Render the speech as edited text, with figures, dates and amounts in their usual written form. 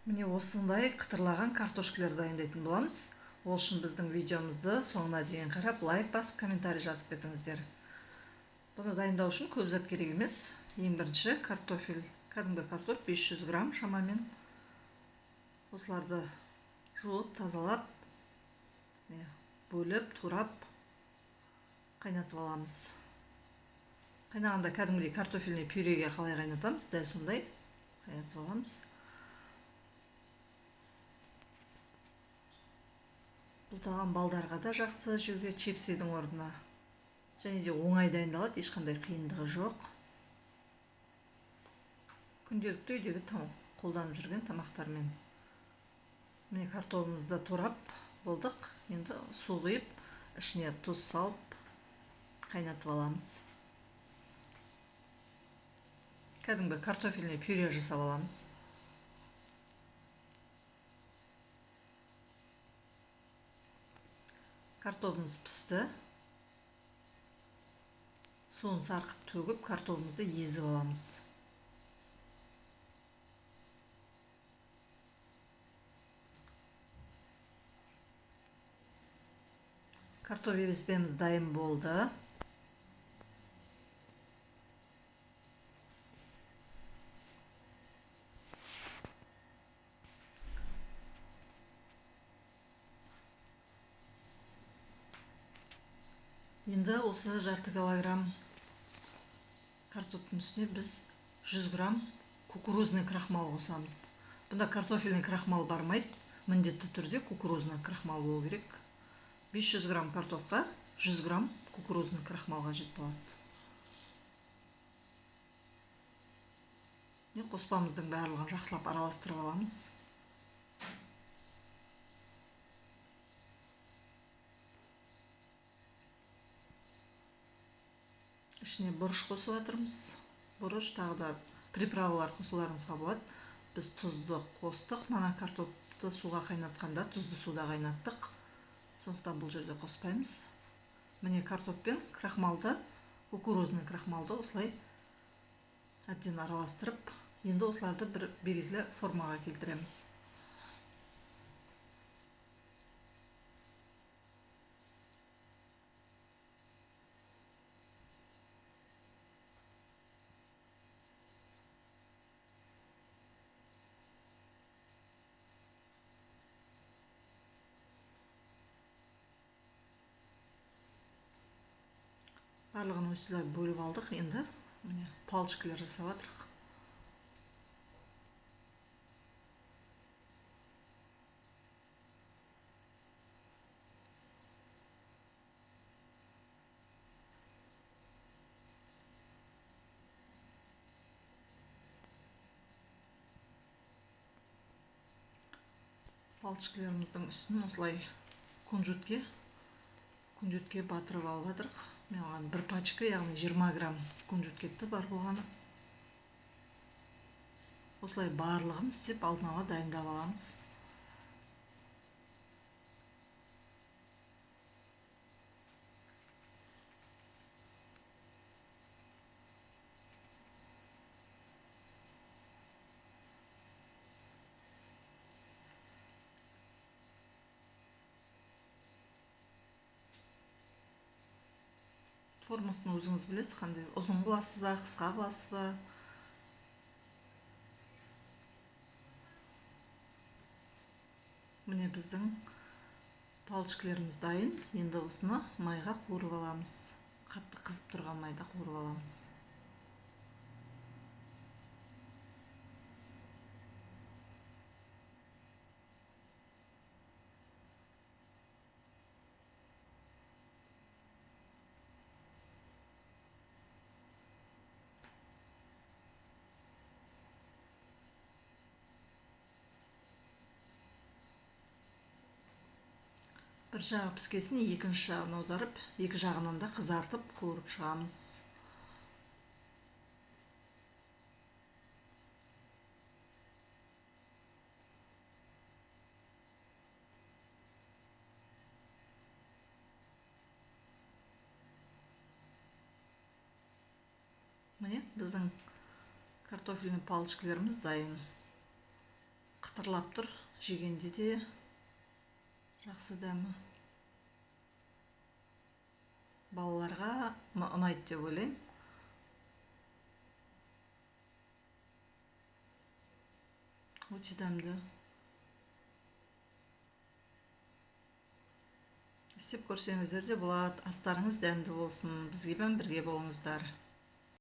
Міне осындай қытырлаған картошкалар дайындайтын боламыз. Ол үшін біздің видеомызды соңына дейін қарап, лайк басып, комментарий жазып кетіңіздер. Бұны дайындау үшін көп зат керек емес. Ең бірінші картофель, кәдімгі картоп 500 грамм шамамен. Осыларды жуып, тазалап, бөліп, турап, қайнатып аламыз. Қайнағанда кәдімгідей картофельный пюреге қалай қайнатамыз, дәл сондай қайнатып аламыз. Бұл тағам балдарға да жақсы жеуге, чипсидің орнына. Және де оңай дайындалады, ешқандай қиындығы жоқ. Күнделікті үйдегі қолданып жүрген тамақтармен. Міне картобымызды турап болдық. Енді су құйып, ішіне тұз салып қайнатып аламыз. Кәдімгі картофельный пюре жасап аламыз. Картобымыз пісті. Суын сарқып төгіп, картобымызды езіп аламыз. Картоп езбеміз дайын болды. Енді осы жарты килограмм картоптың үстіне біз 100 грамм кукурузный крахмал қосамыз. Бұнда картофельный крахмал бармайды, міндетті түрде кукурузный крахмал болу керек. 500 грамм картопқа 100 грамм кукурузный крахмал қажет болады. Міне қоспамыздың барлығын жақсылап араластырып аламыз. Ішіне бұрыш қосып жатырмыз. Бұрыш, тағы да приправалар қосуларыңызға болады. Біз тұзды қостық. Мана картопты суға қайнатқанда тұзды суда қайнаттық. Сондықтан бұл жерде қоспаймыз. Міне картоп пен крахмалды, кукурузный крахмалды осылай әбден араластырып, енді осыларды бір белгілі формаға келтіреміз. Барлығын осылай бөліп алдық. Енді міне палочкалар жасап жатырық. Палочкаларымыздың үстін осылай кунжутке батырып алып жатырық. Мен оған бір пачка, яғни 20 грамм кунжут кетті бар болғаны. Осылай барлығын істеп алдын ала дайындап аламыз. Формасын өзіңіз білесіз, қандай ұзын қыласыз ба, қысқа қыласыз ба. Міне біздің палочкаларымыз дайын. Енді осыны майға қуырып аламыз. Қатты қызып тұрған майда қуырып аламыз. Бір жағы піскесін, екінші жағын аударып, екі жағынан да қызартып қуырып шығамыз. Міне біздің картофельный палочкаларымыз дайын. Қытырлап тұр, жегенде де жақсы дәмі. Балаларға ұнайды деп ойлаймын. Өте дәмді. Істеп көрсеңіздер де болады. Астарыңыз дәмді болсын. Бізбен бірге болыңыздар.